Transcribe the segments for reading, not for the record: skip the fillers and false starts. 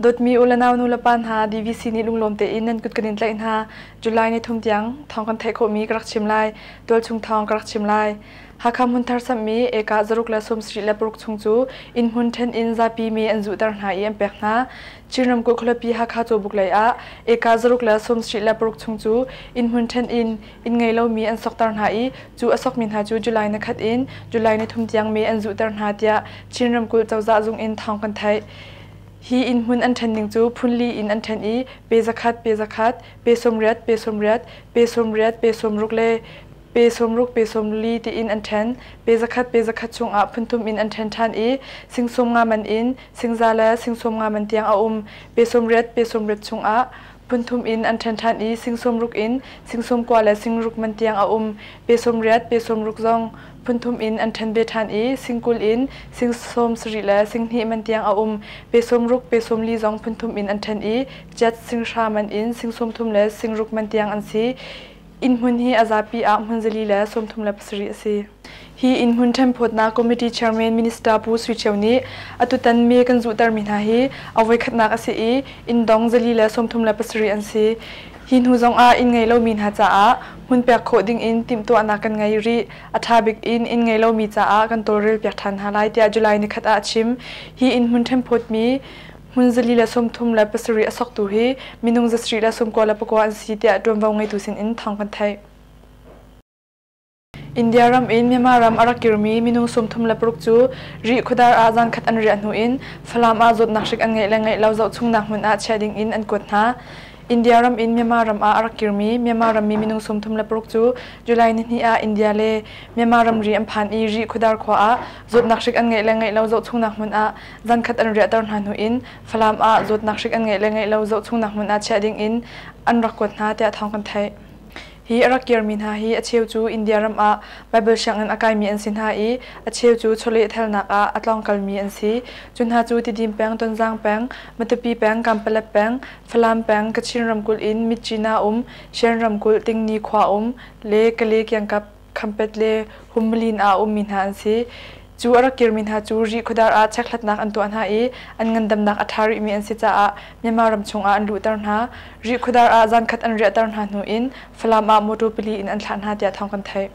Dawtmi u le nau nu le pa hna, DVC nih lunglawm tein nan kut kan in tlaih hna. July ni thum tiang thawng kan theih khawhmi ka rak chim lai. Tualchung thawng ka rak chim lai. Hakha hmunthar samhmi eka zaruk le 76 chung cu innhmun ṭhen in zapi mi an zuhter hna i an pek hna. Chin ramkulh khualipi Hakha Cawbuk lei ah eka 6 le 76 chung cu innhmun ṭhen in inn ngei lomi an sokter hna i cu a sokmi hna cu July ni khat in July ni thum tiang me an zuhter hna tiah Chin ramkulh cozah zung in thawng kan theih. Hi innhmun an ṭhen ning cu phunli in an ṭhen i pe zakhat, pe zakhat, pe 80, pe 80, pe 80, pe 60 le pe 60 pe 40 tiin an ṭhen. Pe zakhat pe zakhat chungah phunthum in an ṭhen ṭhan i sing 50 man in sing 100 le sing 50 man tiang a um. Pe 80 pe 80 chungah phunthum in an ṭhen ṭhan i sing 60 in sing 90 le sing 60 man tiang a um. Pe 80 pe 60 zong phunthum in an ṭhen ve ṭhan i sing 20 in sing 70 le sing 2 man tiang a um. Pe 60 pe 40 zong phunthum in an ṭhen i jet sing 100 man in sing 30 le sing 6 man tiang an si. Innhmun hi a zapi ah hmun 437 a si. Hi innhmun ṭhenphawtnak committee chairman Minister Pu Sui Ṭhio nih atutan me kan zuhtermi hna hi a voikhatnak a si i inndong 437 an si. Hi hnu zongah inn ngei lomi hna caah hmun pek khawh dingin timhtuahnak kan ngei rih. A ṭha bik in inn ngei lomi caah kan tawlrelpiak ṭhan hna lai tiah July nikhat ah a chim. Hi innhmun ṭhenphawtmi hmun 437 a soktu hi minung 799 an si tiah ṭuanvo ngeitu sinin thawng kan theih. India ram in Myanmar ram a rak kirmi minung 36 cu Rih khuadar ah zankhat an riah hnu in Falam ah zawtnak hrik an ngeih le ngeih lo zohchungnak hmun ah chiah ding in an kuat hna. India ram in Myanmar ram ah a rak kirmi Myanmar rammi minung 36 cu July nihnih ah India le Myanmar ramri an phan i Rih khuadar khua ah zawtnak hrik an ngeih le ngeih lo zohchungnak hmun ah zankhat an riahter hna hnu in Falam ah zawtnak hrik an ngeih le ngeih lo zohchungnak hmun ah chiah ding in an rak kuat hna tiah thawng kan theih. Hi a rak kirmi hna hi a cheu cu India ram ah Baibal sianginn a kaimi an si hna i a cheu cu chawlehthalnak ah a tlawngkalmi an si. Cu hna cu Tidim peng, Tonzang peng, Matupi peng, Kanpalet peng, Falam peng, Kachin ramkulh in Myitkyina um, Shan ramkulh Tingni khua um le Kale kiangkap Khampet le Hummalin ah a ummi hna an si. Cu a rak kirmi hna cu Rih khuadar ah chekhlatnak an tuah hna i an ngandamnak a ṭha rihmi an si caah Myanmar ram chungah an luhter hna. Rih khuadar ah zankhat an riahter hna hnu in Falam ah mawṭaw pali in an thlah hna tiah thawng kan theih.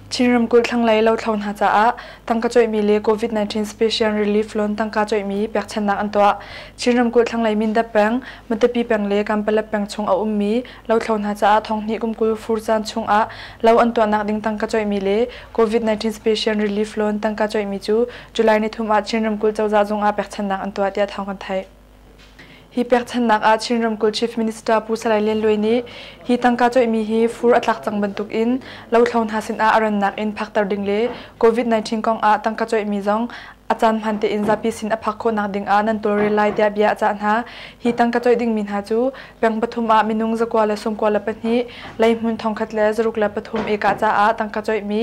Chin ramkulh thlanglei lothlo hna caah tangka coihmi le COVID-19 Special Relief Loan tangka coihmi pekchanhnak an tuah. Chin ramkulh thlanglei Mindat peng, Matupi peng le Kanpalet peng chung a ummi lothlo hna caah thonghnih kum 20 fur caan chungah lo an tuahnak ding tangka coihmi le COVID-19 Special Relief Loan tangka coihmi cu July ni thum ah Chin ramkulh cozah zung ah pekchanhnak an tuah tiah thawng kan theih. Hi pekchanhnak ah Chin ramkulh Chief Minister Pu Salai Lian Luai nih hi tangka coihmi hi fur a tlak cang bantuk in lothlo hna sinah a rannak in phakter ding le COVID-19 kong ah tangka coihmi zong a caan hmaan tein zapi sin a phak khawhnak ding ah nan tawlrel lai tiah bia a cah hna. Hi tangka coih dingmi hna cu peng pathum ah minung 292, leihmun 1603 ekah caah tangka coihmi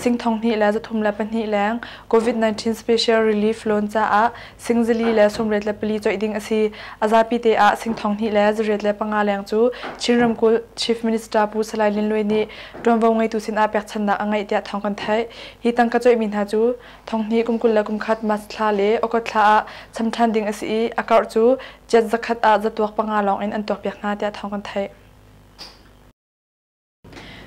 sing 2302 leng COVID-19 Special Relief Loan caah sing 484 coih ding a si. A zapi te ah sing 2805 leng cu Chin ramkulh Chief Minister Pu Salai Lin Luai nih ṭuanvo ngeitu sinah pekchanhnak a ngeih tiah thawng kan theih. Hi tangka coihmi hna cu thonghnih kum 21 March thla le August thla ah cham ṭhan ding a si i a karh cu jet zakhat ah zatuak panga lawng in an tuakpiak hna tiah thawng kan theih.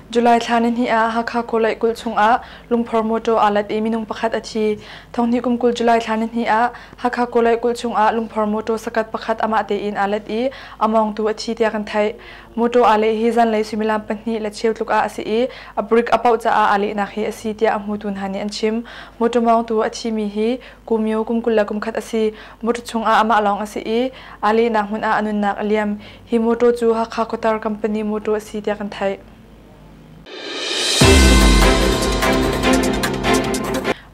July thla nihnih ah Hakha Kawlei kulh chungah lungphor mawṭaw aa let i minung pakhat a thi. Thonghnih kum 20 July thla nihnih ah Hakha Kawlei kulh chungah lungphor mawṭaw sakat pakhat amah tein aa let i a mawngtu a thi tiah kan theih. Mawṭaw aa leh hi zanlei suimilam pahnih le cheu tluk ah a si i a brake a poh caah aa lehnak hi a si tiah a hmutu hna nih an chim. Mawṭaw mawngtu a thimi hi Kumyo kum 21 a si. Mawṭaw chungah amah lawng a si i aa lehnak hmun ah a nunnak a liam. Hi mawṭaw cu Hakha Khuatar company mawṭaw a si tiah kan theih.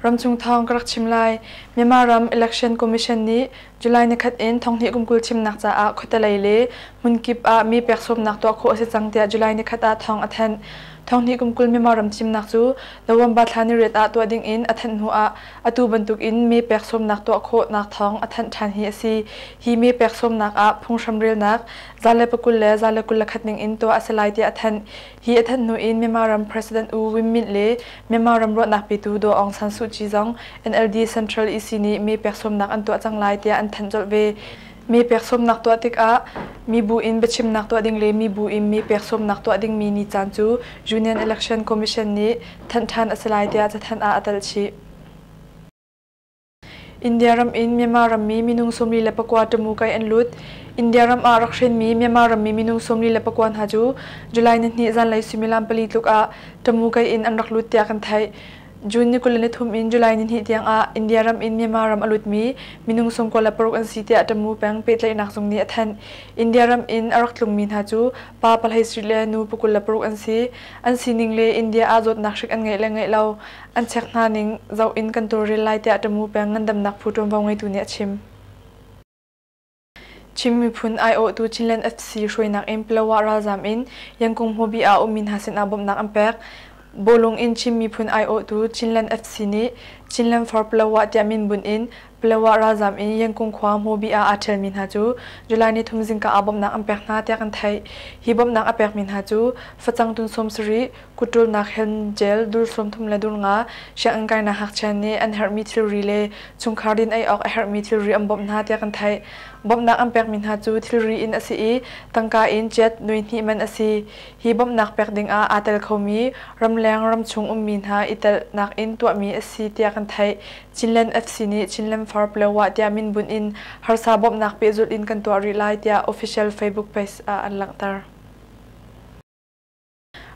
Ramchung thawng ka rak chim lai. Myanmar ram Election Commission nih July nikhat in thonghnih kum 20 chimnak caah khuatelei le hmunkip ah mi pek sawmnak tuah khawh a si cang tiah July nikhat ah thawng a thanh. Thonghnih kum 20 Myanmar ram thimnak cu November thla ni riat ah tuah ding in a thanh hnu ah atu bantuk in mee pek sawmnak tuah khawhnak thawng a thanh ṭhan hi a si. Hi mee pek sawmnak ah phunghram relnak 120 le 121 ning in tuah a si lai tiah a thanh. Hi a thanh hnu in Myanmar ram President U Win Myint le Myanmar ram ruahnak petu Daw Aung San Suu Kyi zong NLD Central EC nih mee pek sawmnak an tuah cang lai tiah an thanh colh ve. Mi pek sawmnak tuah tikah mibu in biachimnak tuah ding le mibu in mi pek sawmnak tuah dingmi ni caan cu Union Election Commission nih thanh ṭhan a si lai tiah cathanh ah a telh chih. India ram in Myanmar rammi minung 44 Tamu kai an lut. India ram ah rak hrenmi Myanmar rammi minung 44 hna cu July nihnih zanlei suimilam 4 tluk ah Tamu kai in an rak lut tiah kan theih. June ni 23 in July ni hnih tiang ah India ram in Myanmar ram a lutmi minung 96 an si tiah Tamu peng pehtlaihnak zung nih a thanh. India ram in a rak tlungmi hna cu pa 16 le nu 26 an si. An sining le India ah zawtnak hrik an ngeih le ngeih lo an check hna ning zoh in kan tawlrel lai tiah Tamu peng ngandamnak phu ṭuanvo ngeitu nih a chim. Chin miphun aiawhtu Chinland FC hruainak in Palawa ralzaam in Yangkung Hmubi ah ummi hna sinah bawmhnak an pek. Bawlung in Chin miphun aiawhtu Chinland FC nih Chinland for Palawa tiah min bunh in Palawa ralzaam in Yangkung khua Hmubi ah aa ṭhialmi hna cu July nithum zingka ah bawmhnak an pek hna tiah kan theih. Hi bawmhnak a pekmi hna cu facang tun 70, kutṭulnak hen gel dur 30 le dur nga, sianginn kainak ngakchia nih an herhmi thilri le chungkhar din ei awk a herhmi thilri an bawmh hna tiah kan theih. Bawmhnak an pekmi hna cu thilri in a si i tangka in jet nui hnih man a si. Hi bawmhnak pek ding ah aa tel khomi ramleng ramchung ummi hna i telnak in tuahmi a si tiah kan theih. Chinland FC nih Chinland Far Palawa tiah min bunh in harsa bawmhnak pehzulh in kan tuah rih lai tiah official Facebook page ah an langhter.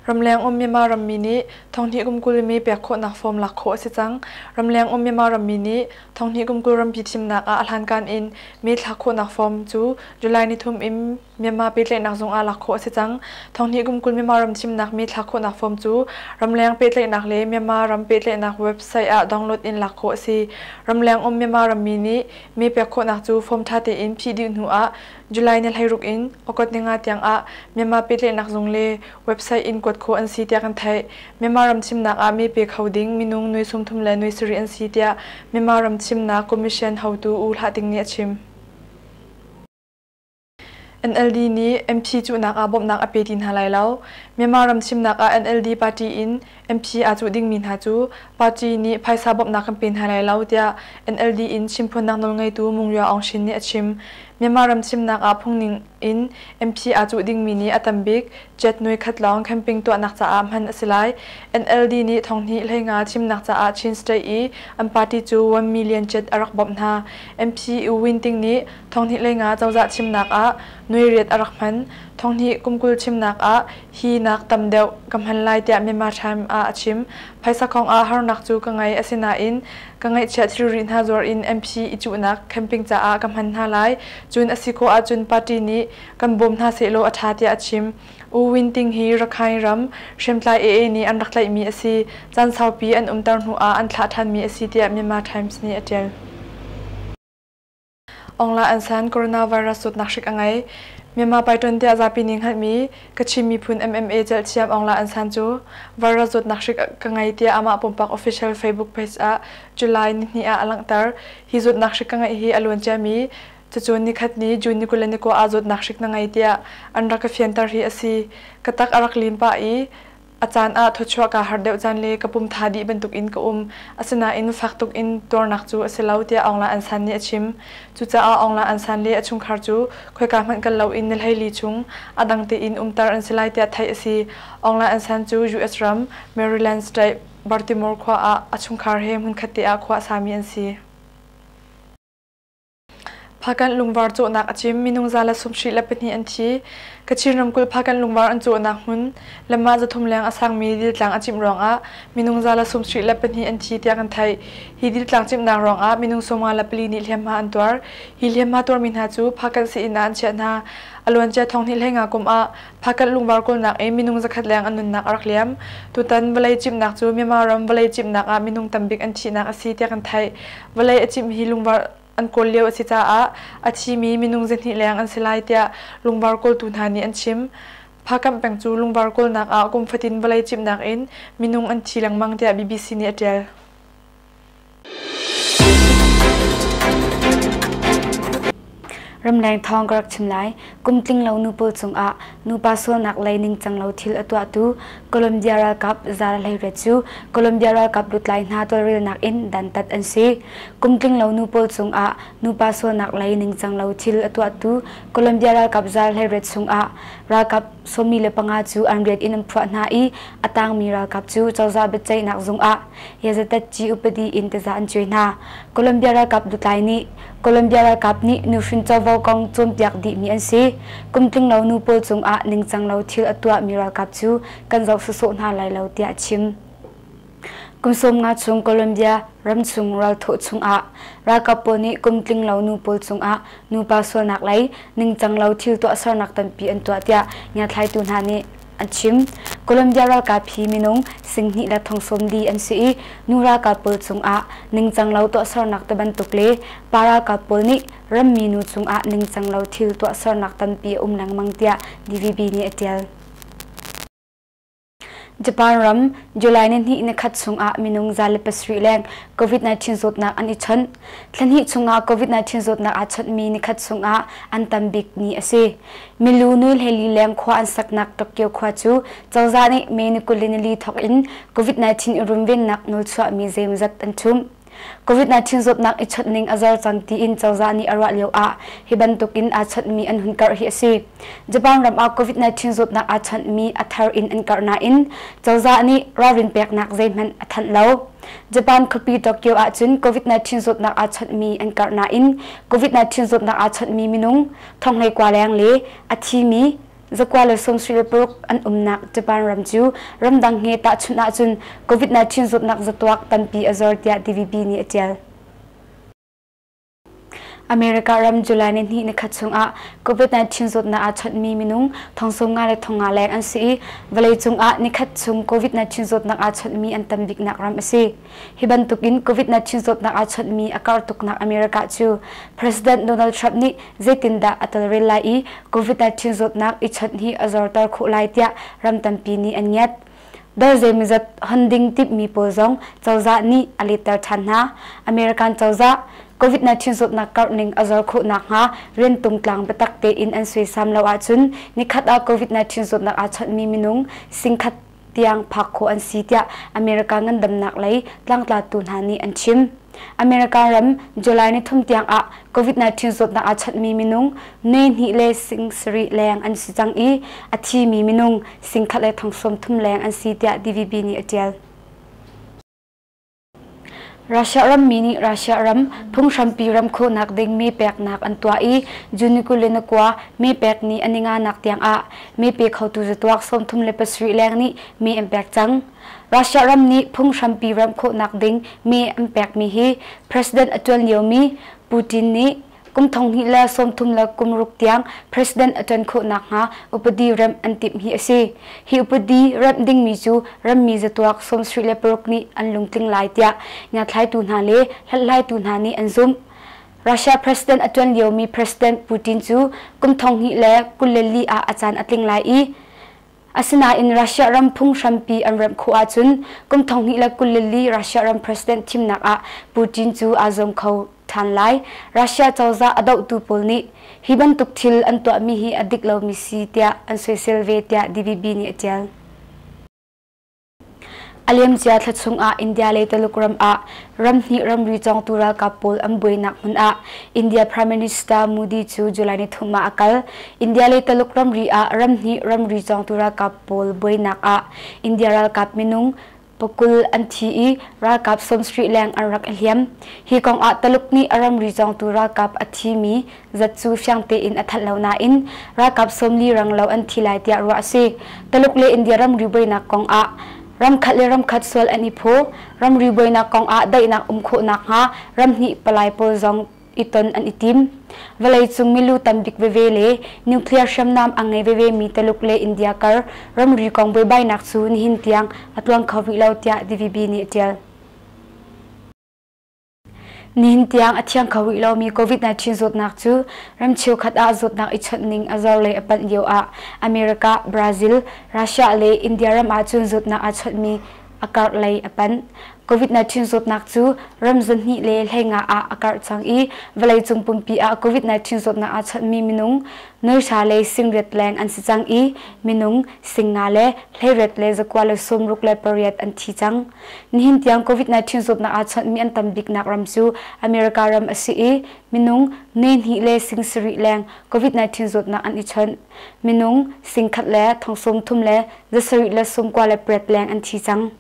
Ramleng um Myanmar rammi nih thonghnih kum 20 mi pek khawhnak form lak khawh a si cang. Ramleng um Myanmar rammi nih thonghnih kum 20 rampi thimnak ah a hlankan in mi thlak khawhnak form cu July nithum in Myanmar pehtlaihnak zung ah lak khawh a si cang. Thonghnih kum 20 Myanmar ram thimnak mi thlak khawhnak form cu ramleng pehtlaihnak le Myanmar ram pehtlaihnak website ah download in lak khawh a si. Ramleng um Myanmar rammi nih mi pek khawhnak cu form ṭha tein phih dih hnu ah July ni 16 in August ni nga tiang ah Myanmar pehtlaihnak zung le website in kuat khawh an si tiah kan theih. Myanmar ram thimnak ah mee pe kho ding minung nuai 30 le nuai 7 an si tiah Myanmar ram thimnak commission hotu U Hlah Ting nih a chim. NLD nih MP cuhnak ah bawmhnak a pe ti hna lai lo. Myanmar ram thimnak ah NLD party in MP aa cuh dingmi hna cu party nih phaisa bawmhnak kan pe hna lai lo tiah NLD in chimphuannak nawlngeitu Mungya Aung Shin nih a chim. Myanmar ram thimnak ah phungning in MP aa cuh dingmi nih a tambik jet nuai khat lawng camping tuahnak caah hman a si lai. NLD nih thonghnih 15 thimnak caah Chin State i an party cu 1 million jet a rak bawmh hna. MP U Win Ting nih thonghnih 15 cozah thimnak ah nuai riat a rak hman. Thonghnih kum 20 thimnak ah hi nak tam deuh ka hman lai tiah Myanmar Times ah a chim. Phaisa kong ah harnak cu ka ngei asinain ka ngaihchiah thilri hna zuar in MP i cuhnak camping caah ka hman hna lai. Cun a si khawh ahcun party nih kan bawm hna sehlaw a ṭha tiah a chim. U Win Ting hi Rakhine ram hriamtlai AA nih an rak tlaihmi a si. Caan saupi an umter hnu ah an thlah ṭhanmi a si tiah Myanmar Times nih a ṭial. Aung La N San coronavirus zawtnak hrik a ngei. Myanmar Python tiah zapi nih hngalhmi Kachin miphun MMA celhthiam Aung La N San cu virus zawtnak hrik ka ngei tiah amah pumpak official Facebook page ah July nihnih ah a langhter. Hi zawtnak hrik ka ngeih hi a luan ciami cucu nikhat ni June ni 29 ah zawtnak hrik na ngei tiah an rak ka fianter hi a si. Ka tak a rak lim pah i A caan ah thawchuah kaa harh deuh caan le ka pum tha dih bantukin ka um. Asinain fak tuk in tuarnak cu a si lo tiah Aung La N San nih a chim. Cucaah Aung La N San le a chungkhar cu khoika hmanh kal loin ni 14 chung a dang tein umter an si lai tiah theih a si. Aung La N San cu US ram Maryland State, Baltimore khua ah a chungkhar he hmunkhat te ah khua a sami an si. Phakanh lungvar cawhnak a cim. Minung 172 an thi. Kachin ramkulh Phakanh lungvar an cawhnak hmun lamah 300 leng a sangmi diltlang a cimh ruangah minung 122 an thi tiah kan theih. Hi diltlang cimhnak ruangah minung 54 nih hliamhma an tuar. Hi hliamhma tuarmi hna cu Phakanh sii-inn ah an chiah hna. A luancia thonghnih 15 kum ah Phakanh lungvar kawlnak i minung 100 leng an nunnak a rak liam. Tutan vawlei cimhnak cu Myanmar ram vawlei cimhnak ah minung tambik an thihnak a si tiah kan theih. Vawlei a cimh hi lungvar an kawl lio a si caah a thimi minung 200 leng an si lai tiah lungvar kawltu hna nih an chim. Phakanh peng cu lungvar kawlnak ah kum fatin vawlei cimhnak in minung an thi lengmang tiah BBC nih a ṭial. Ramleng thawng ka rak chim lai. Kum tling lo nu pawl cungah nupa sualnak lei ningcang lo thil a tuahtu Colombia ralkap Zara Hleiriat cu Colombia ralkap lutlai hna tawlrelnak in dantat an si. Kum tling lo nu pawl cungah nupa sualnak lei ningcang lo thil a tuahtu Colombia ralkap Zara Hleiriat chungah ralkap 45 cu an rian in an phuah hna i a tangmi ralkap cu cozah biaceihnak zung ah Yazatatci upadi in taza an cuai hna. Colombia ralkap lutlai nih Colombia ralkap nih nuhrin covo kong cawnpiak dihmi an si. Kum tlinglo nu pawl cungah ningcang lo thil a tuahmi ralkap cu kan zoh sawsawh hna lai lo tiah a chim. Kum 50 chung Colombia ramchung ralthawh chungah ralkap pawl nih kum tlinglo nu pawl cungah nupa sualnak lei ningcang lo thil tuahsernak tampi an tuah tiah ngiathlaitu hna nih an chim. Colombia ralkap hi minung 2,000 le 40,000 an si i nu ralkap pawl cungah ningcang lo tuahsernak tibantuk le pa ralkap pawl nih rammi nu cungah ningcang lo thil tuahsernak tampi a um lengmang tiah DVB nih a ṭial. Japan ram July ni hnih ni khat chungah minung 107 leng COVID-19 zawtnak an i chawnh. Thla hnih chungah COVID-19 zawtnak aa chawnhmi ni khat chungah an tam bik ni a si. Milu nui hlei leng khua an saknak Tokyo khua cu cozah nih May ni 24 thawk in COVID-19 i runvennak nawlchuahmi zeimawzat an ṭhumh. COVID-19 zawtnak i chawnh ning a zor cang tiin cozah nih a ruah lio ah hi bantuk in aa chawnhmi an hun karh hi a si. Japan ram ah COVID-19 zawtnak aa chawnhmi a thar in an karh nain cozah nih ralrin peknak zeihmanh a thanh lo. Japan khuapi Tokyo ah cun COVID-19 zawtnak aa chawnhmi an karh nain COVID-19 zawtnak aa chawnhmi minung 1020 leng le a thimi 276 an umnak Japan ram cu ramdang he tahchunh ahcun COVID-19 zawtnak zatuak tampi a zor tiah DVB nih a ṭial. America ram July ni hnih nikhat chungah COVID-19 zawtnak aa chawnhmi minung 50 le 500 leng an si i vawleicung ah nikhat chung COVID-19 zawtnak aa chawnhmi an tam biknak ram a si. Hi bantukin COVID-19 zawtnak aa chawnhmi a karh tuknak America cu President Donald Trump nih zeitindah a tolrel lai i COVID-19 zawtnak i chawnh hi a zorter khawh lai tiah ram tampi nih an ngiat. Dor zeimawzat hon ding timhmi pawl zong cozah nih a letter ṭhan hna. American cozah COVID-19 zawtnak karh ning a zor khawh nakhnga rian tungtlang biatak tein an suaisam lo ahcun nikhat ah COVID-19 zawtnak aa chawnhmi minung 1,000 tiang phak khawh an si tiah America ngandamnak lei tlangtlatu hna nih an chim. America ram July ni thum tiang ah COVID-19 zawtnak aa chawnhmi minung nuai hnih le 7,000 leng an si cang i a thimi minung 1,000 le 30,000 leng an si tiah DVB nih a ṭial. Russia rammi nih Russia ram phunghrampi ram khawhnak ding mee peknak an tuah i June 29 mee pek ni a ninganak tiang ah mee pe khotu zatuak 37 leng nih mee an pek cang. Russia ram nih phunghrampi ram khawhnak ding mee an pekmi hi President a ṭuan liomi Putin nih kum 2036 tiang president a ṭuan khawh nakhnga upadi remh an timh hi a si. Hi upadi remh dingmi cu rammi zatuak 76 nih an lungtling lai tiah ngiathlaitu hna le hlathlaitu hna nih an zumh. Russia president a ṭuan liomi President Putin cu kum 2024 ah a caan a tling lai i Asinain Russia ram phunghrampi an remh khawh ahcun kum 2024 Russia ram president thimnak ah Putin cu aa zuam kho ṭhan lai. Russia cozah a dohtu pawl nih hi bantuk thil an tuahmi hi a dik lomi si tiah an soisel ve tiah DVB nih a ṭial. A liamcia thla chungah India le Taluk ram ah ramhnih ramri cawngtu ralkap pawl an buainak hmun ah India Prime Minister Modi cu July ni thum ah a kal. India le Taluk ramri ah ramhnih ramri cawngtu ralkap pawl buainak ah India ralkap minung 20 an thi i ralkap 70 leng an rak i hliam. Hi kong ah Taluk nih a ramri cawngtu ralkap a thimi zat cu fiang tein a thanh lo nain ralkap 40 rang lo an thi lai tiah ruah a si. Taluk le India ramri buainak kong ah ramkhat le ramkhat sual an i phaw. Ramri buainak kong ah daihnak um khawh nakhnga ramhnih palai pawl zong i ton an i tim. Vawleicung milu tambik veve le nuclear hriamnam a ngei veve mi Taluk le India kar ramri kong buaibainak cu nihin tiang a tluang kho rih lo tiah DVB nih a ṭial. Nihin tiang a thiang kho rih lomi COVID-19 zawtnak cu ram cheukhat ah zawtnak i chawnh ning a zor lei a panh lio ah America, Brazil, Russia le India ram ahcun zawtnak aa chawnhmi a karh lei a panh. COVID-19 zawtnak cu ram 215 ah a karh cang i vawleicung pumpi ah COVID-19 zawtnak aa chawnhmi minung nuhra le singriat leng an si cang i minung singnga le hleiriat le zakua le sawmruk le pariat an thi cang. Nihin tiang COVID-19 zawtnak aa chawnhmi an tam biknak ram cu America ram a si i minung nehnih le sing sarih leng COVID-19 zawtnak an i chawnh. Minung singkhat le thong sawm thum le zasarih le sawmkua le pariat leng an thi cang.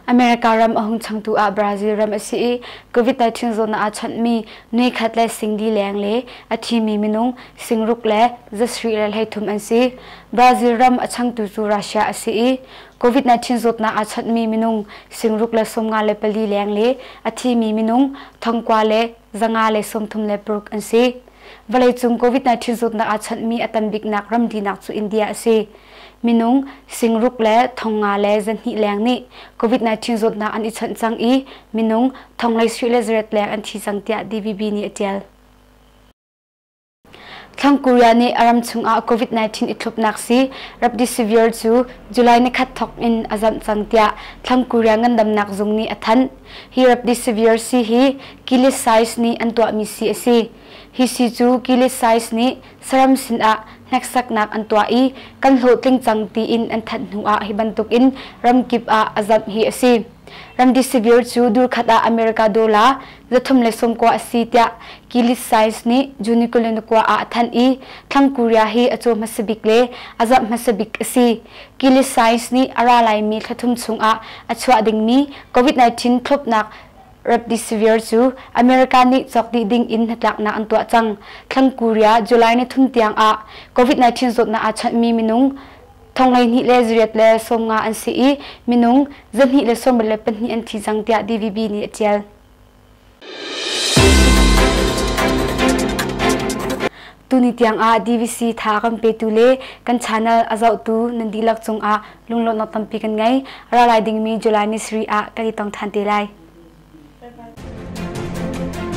America ram a hung changtu ah Brazil ram a si i COVID-19 zawtnak aa chawnhmi nuikhat le singli leng le a thimi minung singruk le zasarih le hleithum an si. Brazil ram a changtu cu Russia a si i COVID-19 zawtnak aa chawnhmi minung singruk le 54 leng le a thimi minung thongkua le zanga le 36 an si. Vawleicung COVID-19 zawtnak aa chawnhmi a tam biknak ram dinak cu India a si. Minung singruk le thongnga le zahnih leng nih COVID-19 zawtnak an i chawnh cang i minung thonglei sui le zaret leng an thi cang tiah DVB nih a ṭial. Thlang Korea nih a ram chungah COVID-19 i thlopnak sii Remdesivir cu July nikhat thawk in a zamh cang tiah Thlang Korea ngandamnak zung nih a thanh. Hi Remdesivir sii hi Gilead Science nih an tuahmi sii a si. Hi sii cu Gilead Science nih saram sinah hneksaknak an tuah i kan hlawhtling cang tiin an thanh hnu ah hi bantukin ramkip ah a zamh hi a si. Remdesivir cu durkhat ah America dollar 390 a si tiah Gilead Science nih June 29 ah a thanh i Thlang Korea hi a caw hmasa bik le a zamh hmasa bik a si. Gilead Science nih a ra laimi thla thum chungah a chuah dingmi COVID-19 thlopnak Remdesivir cu America nih cawk dih ding in hnatlaknak an tuah cang. Thlang Korea July ni thum tiang ah COVID-19 zawtnak aa chawnhmi minung thong hleihnih le zariat le sawmnga an si i minung zahnih le sawmriat le pahnih an thi cang tiah DVB nih a ṭial. Tuni tiang ah DVC tha kan petu le kan channel a zohtu nan dihlak cungah lunglawmhnak tampi kan ngei. A ra lai dingmi July ni sarih ah kan i tong ṭhan te lai. Bye bye.